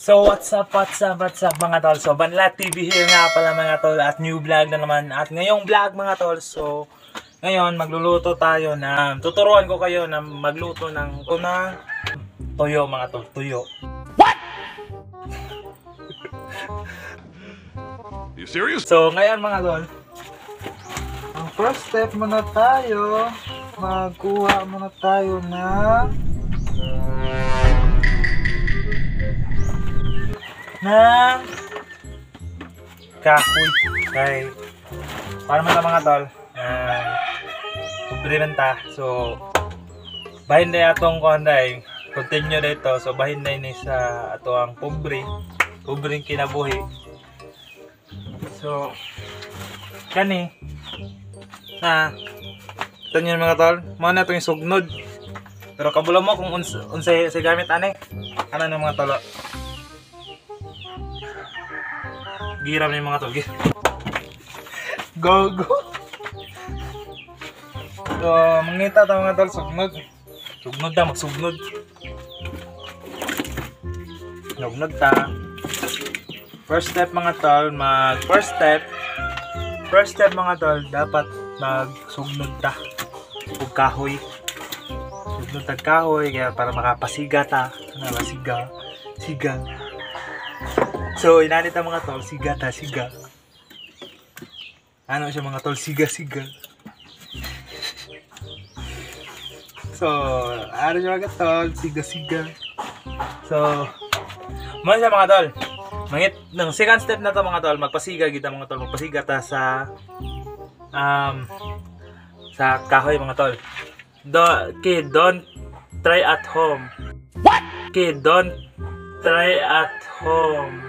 So what's up, what's up, what's up, mga tol? So Banlat TV here nga pala, mga tol, at new vlog na naman. At ngayong vlog, mga tol, so ngayon magluluto tayo na, tuturuan ko kayo na magluto ng una tuyo, mga tol, tuyo. What? You serious? So ngayon, mga tol, ang first step muna tayo, magkuha muna tayo ng kahoy. Kay para man mga tol, pobre man ta. So bahin na atong kuan dai, continue dito. So bahin na ni sa ato ang pobre, pobreng kinabuhi. So kani na tanyon, mga tol, mao na itong sugnod. Pero kabulo mo kung unsay sa gamit ani. Ano na, mga tol? Giram ni, mga tol. Go go. So mangita ta, mga tol, sugnod. Sugnod ta, magsugnod. Sugnod ta. First step, mga tol, mag first step. First step, mga tol, dapat magsugnod ta og kahoy. Sugnod ta kahoy kaya para makapasiga ta. Ano ba siga? Siga. So inani ta, mga tol, siga ta, siga. Ano siya, mga tol, siga siga. So, ano siya, mga tol, siga siga. So, mo siya, mga tol. Mangit ng second step na to, mga tol, magpasiga kita, mga tol, magpasiga ta sa sa kahoy, mga tol. Do, okay, don't try at home. What? Okay, don't try at home.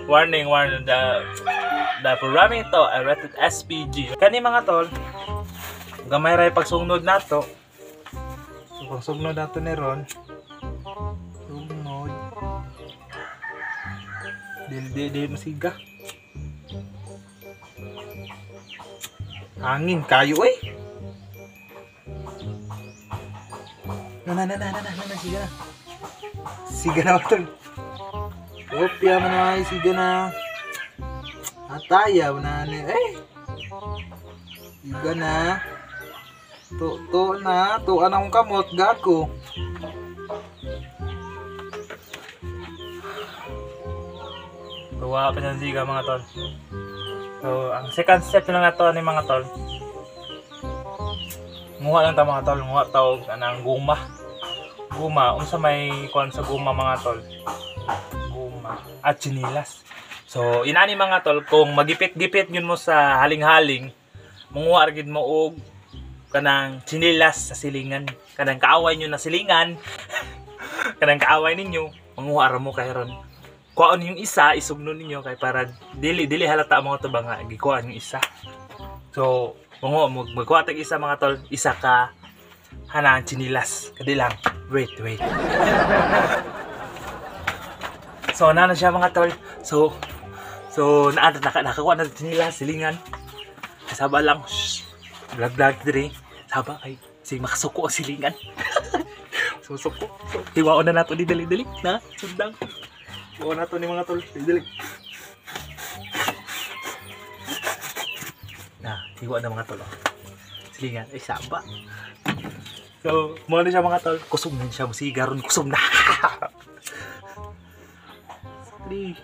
Warning, warning, the programming ito ay rated SPG. Kani, mga tol, gamay ra pagsunod nato. So pagsugnod nato ni ron, sugnod. Dili dili dili masiga. Hangin kayo eh. Na na na na na na na, siga na. Siga na, tol. Kopya man ay siga na. Ataya na ni eh. Siga na. To to na, to anang kamot gako. Tuwa pa siyang siga, mga tol. So ang second step na lang nato ni, mga tol. Nguha lang ta, mga tol, nguha ta og anang guma. Guma, unsa may kuan sa guma, mga tol? Guma at chinilas. So inani, mga tol, kung magipit-gipit yun mo sa haling-haling, manguha ra gid mo og kanang chinilas sa silingan, kanang kaaway nyo na silingan, kanang kaaway ninyo, manguha ra mo kay ron. Kuhaon yung isa, isugnon ninyo kay para dili dili halata, mga tol, ba nga gikuhaan yung isa. So manguha mo, magkuha tag isa, mga tol, isa ka hanang chinilas. Kadi lang. Wait, wait. So na na siya, mga tol. So naa naka nakakuha na chinilas silingan. Saba lang. Shh. Vlog vlog diri. Saba kay si makasuko ang silingan. Susuko. So, hiwaon na nato ni, dali dali na sundang. Hiwaon na to ni, mga tol. Dali dali. Na, hiwa na, mga tol. Oh. Silingan ay saba. So, mo na siya, mga tol. Kusog na siya, musiga ron, kusog na. Sorry.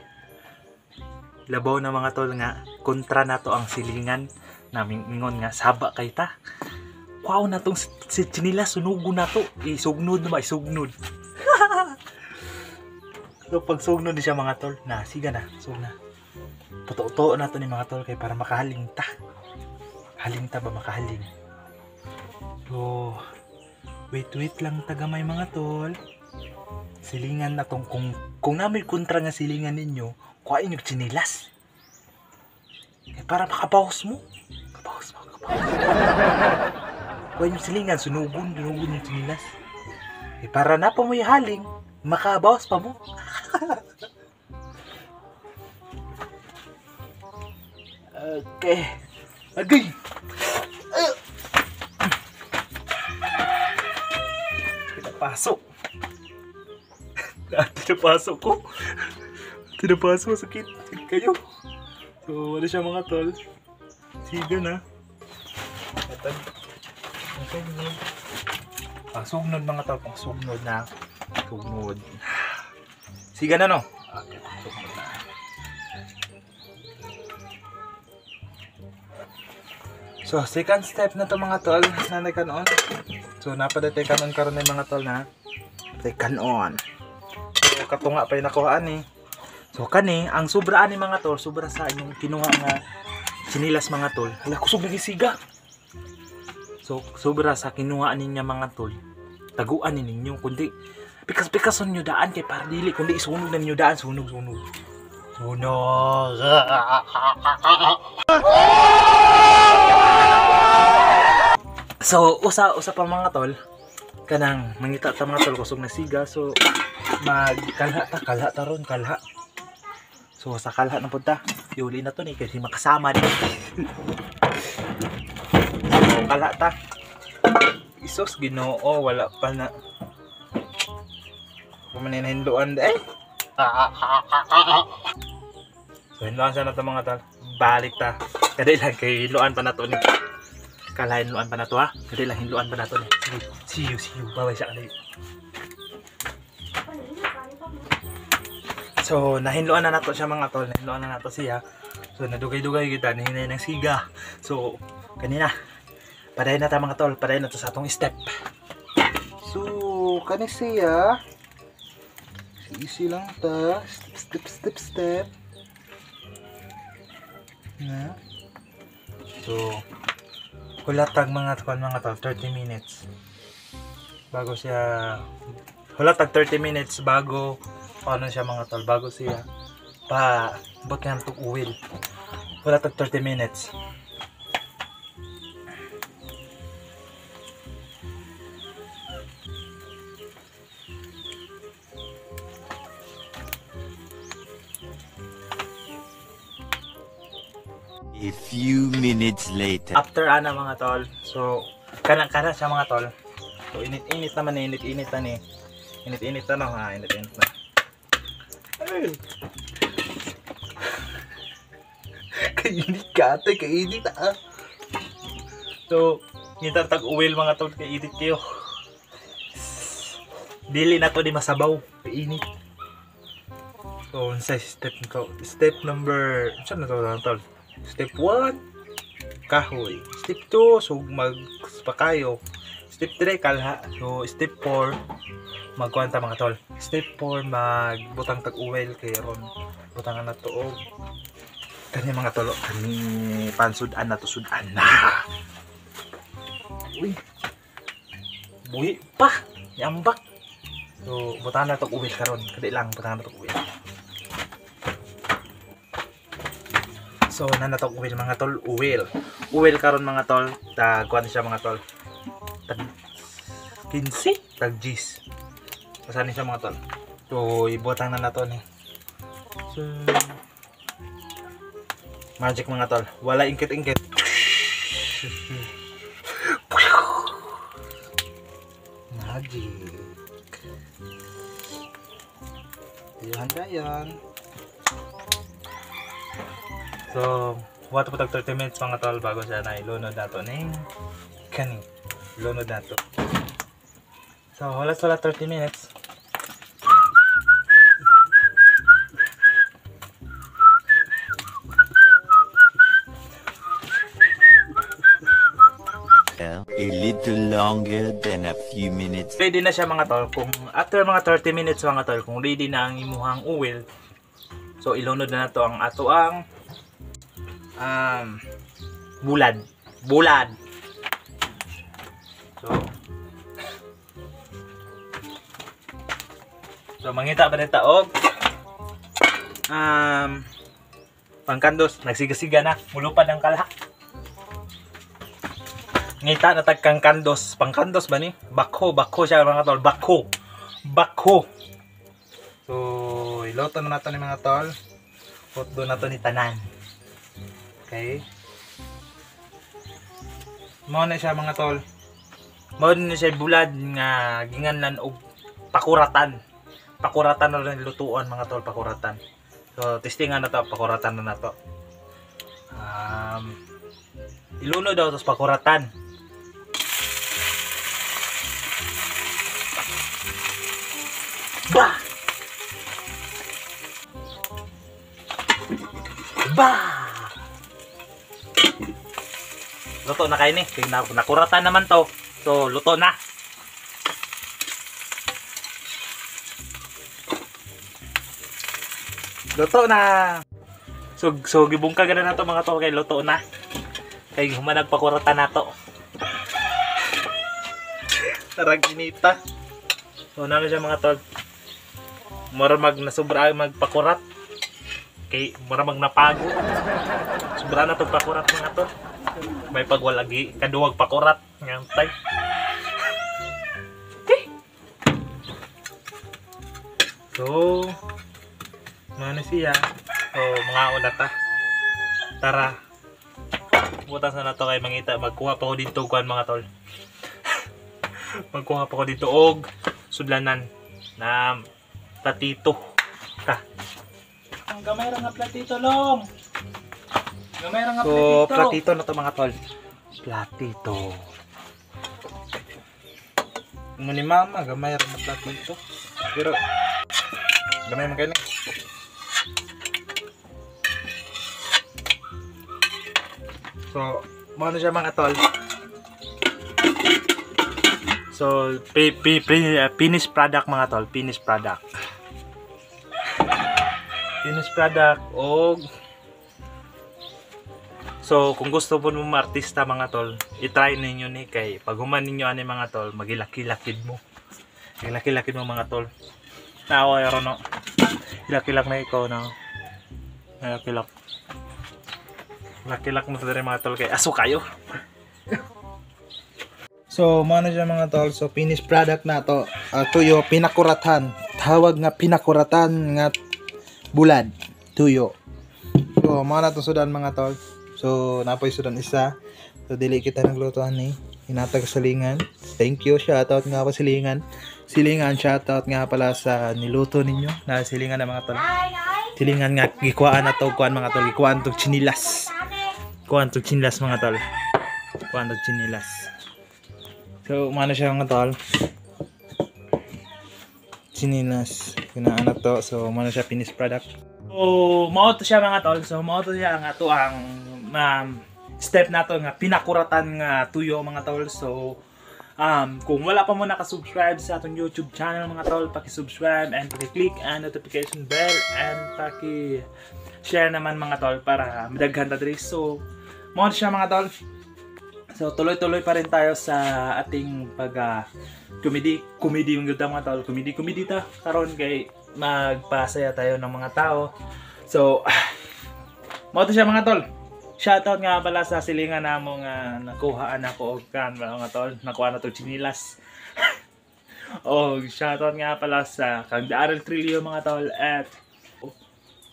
Labaw na, mga tol, nga kontra na to ang silingan naming ingon nga saba kay ta. Kuhaw na tong si chinila, sunugo na to. Isugnod na ba? Isugnod. So pag sugnod ni siya, mga tol, na siga na, sug na. Puto-to na to ni, mga tol, kay para makahaling ta. Haling ta ba, makahaling. So, wait wait lang tagamay, mga tol. Silingan na tong kung namin kontra nga silingan ninyo, kuhain yung chinilas. Eh, para makabawas mo. Kabawas mo, kabawas. Kuhain yung silingan, sunugon, sunugon yung chinilas. Eh, para na pa mo yung haling, makabawas pa mo. Okay. Agay! Pasok. Tinapaso ko. Tinapaso, sakit. Sakit kayo. So, wala siya mga tol. Siga na. Ito. Ang sugnod. Ang sugnod mga tol. Ang sugnod na. Sugnod. Siga na no? Okay, sugnod na. So, second step na to mga tol. Nanay kanon. So, napadatay kanon karon na mga tol na. Patay kanon. So, katunga pa yung nakuhaan eh. So, kani, ang sobraan ni mga tol, sobra sa inyong kinuha nga sinilas mga tol. Hala, kusog lagi siga. So, sobra sa kinuha ninya mga tol. Taguan ni ninyo, kundi pikas-pikason nyo daan kay para dili, kundi isunog na ninyo daan, sunog, sunog. Sunog. So, usa pa mga tol, kanang mangita ta mga tol kusog na siga. So, magkalha ta, kalha ta ron, kalha. So, sa kalha na punta, yuli na to ni kasi makasama ni. So, kalha ta. Isos Ginoo, wala pa na. Kumanin hinluan eh. So, hinluan sa na to mga tol. Balik ta. Kadali lang kay hinluan pa na to ni. Kala hinluan pa na to ha. Kadali lang hinluan pa na to ni. See you, see you. Bye-bye sa kanila. So, nahinluan na nato siya mga tol. Nahinluan na nato siya. So, nadugay-dugay kita. Nahinay ng siga. So, kanina. Padayon na ta mga tol. Padayon na to sa atong step. So, kani siya. Easy lang ta. Step, step, step, step. Na. So, hulatag mga tol, mga tol. 30 minutes. Bago siya, hulatag 30 minutes bago ano siya mga tol, bago siya pa bot nga itong oil. Wala tag 30 minutes. A few minutes later. After ana mga tol, so kana-kana siya mga tol. So init-init naman, init-init na ni. Init-init na no ha, init-init na. Kainit ka ate, kainit ah. So, ngita tag oil mga tol, kainit kayo. Dili na to di masabaw, kainit. So, unsa step to? Step number, unsa na to mga tol? Step 1, kahoy. Step 2, so magpakayo. Step 3, kalha. So, step 4, magkuwanta mga tol. Step 4, magbutang tag oil kay ron. Butangan na to og kani mga tol, kani pansudan na to, sudan na. Uy. Buhi pa, niambak. So, butangan na to og oil karon. Kadi lang butangan na to og oil. So, na to og oil mga tol, oil. Oil karon mga tol, tag kuan siya mga tol. Tag 15, tag 10. Asan siya mga tol? So, ibutang na nato ni. So, magic mga tol. Wala ingkit-ingkit. Magic. Handa yan. So, wato po tag 30 minutes mga tol bago siya na ilunod nato ni kani. Ilunod nato. So, wala 30 minutes. A little longer than a few minutes. Ready na siya mga tol. Kung after mga 30 minutes mga tol, kung ready na ang imuhang oil, so ilunod na nato ang ato ang bulad. Bulad. So mangita pa nita og pangkandos, nagsiga-siga na, mulupad ang kalha. Ngita na tag kang kandos, pangkandos ba ni? Bakho, bakho siya mga tol, bakho. Bakho. So, iloto na nato ni mga tol. Hotdo na to ni tanan. Okay. Mao na siya mga tol. Mao na siya bulad nga ginganlan og pakuratan. Pakuratan na rin lutuan mga tol, pakuratan. So testingan na to, pakuratan na to. Ilunod daw tapos pakuratan. Bah! Bah! Luto na kayo ni. Nakuratan naman to. So luto na. Luto na. So gibungkag na nato mga tol kay luto na. Kay humanag pakuratan nato. Tarag inita. So nano siya mga tol. Mura mag nasubra magpakurat. Kay mura mag napago. Sobra na tong pakurat mga tol. May pagwalagi kaduwag pakurat ngantay. Okay. So mano siya. So mga una ta. Tara. Butas na nato kay mangita magkuha pa ko dito kuan mga tol. Magkuha pa ko dito og sudlanan na platito. Ta. Ang gamay ra nga platito long. Gamay ra nga So platito. Platito na to mga tol. Platito. Mo ni mama gamay ra nga platito. Pero gamay man kayo. So, mano siya mga tol. So, finished product mga tol, finished product. Finished product og so kung gusto po mo maartista mga tol, i-try ninyo ni kay pag human ninyo ani mga tol, magilaki-lakid mo. Gilaki-lakid mo mga tol. Tao ay no. Ilaki-lak na ikaw na. Ilaki-lak. Laki-lak mo sa mga tol kay aso kayo. So, mano siya mga tol. So, finished product na to. Tuyo, pinakuratan. Tawag nga pinakuratan nga bulad. Tuyo. So, mano to sudan mga tol. So, napoy sudan isa. So, dili kita naglutoan ni. Hinatag silingan. Thank you. Shoutout nga pa silingan. Silingan, shoutout nga pala sa niluto ninyo. Na silingan na mga tol. Silingan nga, gikuhaan na to. Kuhaan mga tol. Gikuhaan to chinilas. Kuhaan to chinilas mga tol. Kuhaan to chinilas. So, umano siya mga tol. Chinilas. Kinaan na to. So, umano siya finished product. So, mao to siya mga tol. So, mao to siya nga to ang step nato nga pinakuratan nga tuyo mga tol. So, kung wala pa mo naka-subscribe sa atong YouTube channel mga tol, paki-subscribe and paki-click ang notification bell and paki-share naman mga tol para madaghan ta diri. So, mao to siya mga tol. So tuloy-tuloy pa rin tayo sa ating pag comedy, comedy yung ganda mga tol, comedy, comedy ta karon kay magpasaya tayo ng mga tao. So mao to siya mga tol. Shoutout nga pala sa silingan namo nga nakuhaan ako og kan mga tol, nakuha na to chinilas. Og shoutout nga pala sa kang Darrell Trillo mga tol at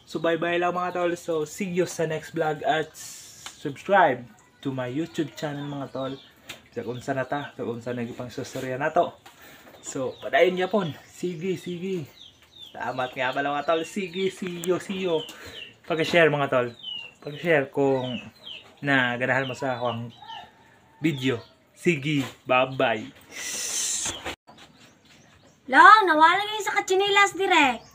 so bye-bye lang mga tol. So see you sa next vlog at subscribe to my YouTube channel mga tol. Sa unsa na ta, sa unsa na gipang sustorya nato. So padayon gyapon. Sige, sige. Salamat nga pala mga tol. Sige, see you, see you. Pag-share mga tol. Pag-share kung naganahan mo sa akong video. Sige, bye-bye. Long, nawala kayo sa katsinilas direct.